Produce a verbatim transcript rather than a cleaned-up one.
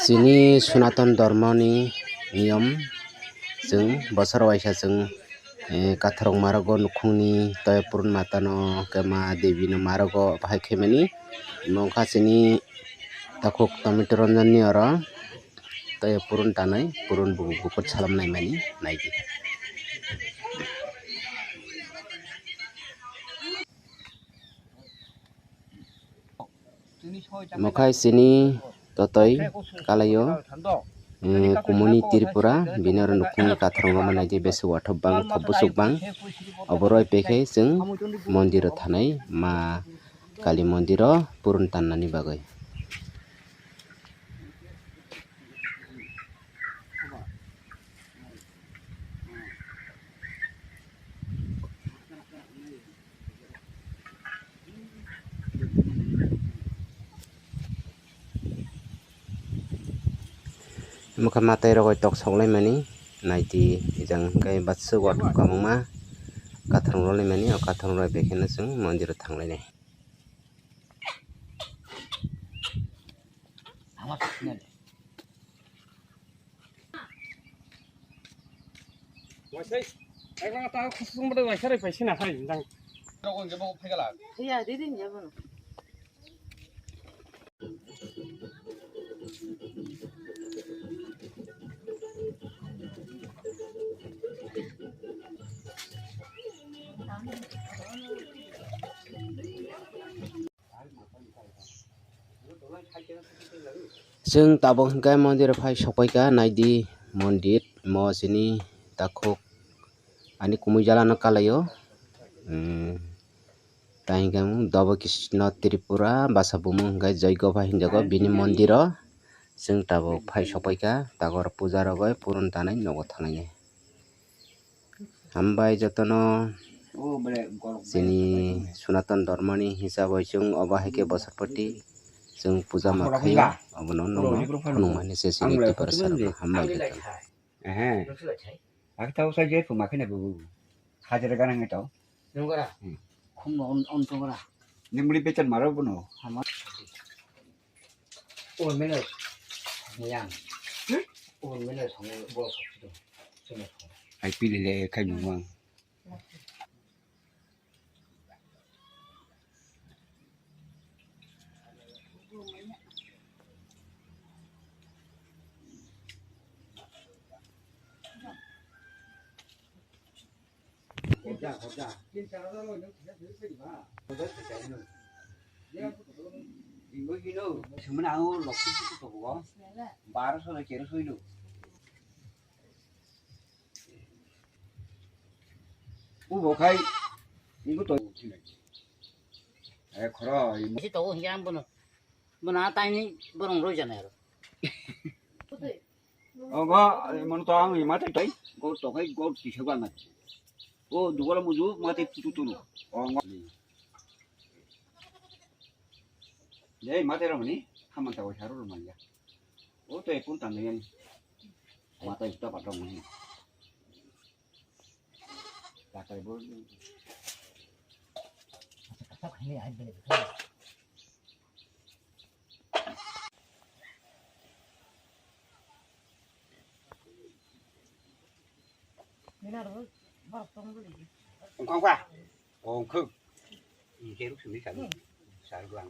Chini Sonaton Dhormoni niyom, chwng bosor waisa chwng, eh, Katharok Marogo nukhungni toya purun matano, hwnkhe ma debino marogo bahai khaimani. Omo wngkha chini takhuk Tomato Ranjani oro toya purun tanwi, purun bubu bukur salam naimani naidi. Mwkhai chini totoi kalaio, eh, kumuni Tripura, bini oro nukhungni kathorong rok ma naidi, besi wathop bang, khopbusuk bang. Oboroi pekhe chwng mondiro thanai ma Kali mondiro purun tannani bagwi. Mwkha matwi rogwi tok sok laimani naidi, ejang hwnkhe batswk wathuk kwbangma kathorong rw laimani, o kathorong rw bai kheno chwng mondiro thang lainai. Waisai, eklang ta khusung bade waisai rai paisi na khai jang. Iya, didi nya bono. Chwng tabuk hwnkhe mondir phai sokpaikha, naidi mondir mo chini takhuk ani kumui jalano kalaio. Tei hwnkhe Dobo Krishna Tripura basa bumung hwnkhe Joy Gopai hinjago bini mondiro. Chwng tabuk phai sokpaikha, tabuk puja rogwi purun tanai nogo thangnai. Hambai jotono chini Sonaton Dhormoni hisabo chwng obo hai khe bosor poti chwng puja ma khaio, obono nokno khulumani se chini Tiprasa rokno hambai jotono. Ehe. Akhe tau sai je puma khene bubu. Hajira gana ngai tau. Nungara. Hmm. Khum no on, on tungara. Nimri betan maro bono. Hama. O mene. Yang. Hmm? O mene song bo song. Song. Ai pili le khai mumang. Sengmani ang lokhi buku tobo. Baro soi, tero soi lo. Ubo khai, ibu to. Eh, khoro, i- Isi to, yang bono. Bono, a taini borong roi jana aro. Ogo, mano to ang ima tai tai, go to kai, go tisa gua ma. O, dugola muju, ma tai tutu tulu. O, ngo. Dei, ma tai ramani, haman ta wai haru ramani ya. O, to ekun tan yan. Ma tai ta patong ni. Ta kai bo. Wngkha, wngkha. Wngkhe ruk simi kami. Sar gua.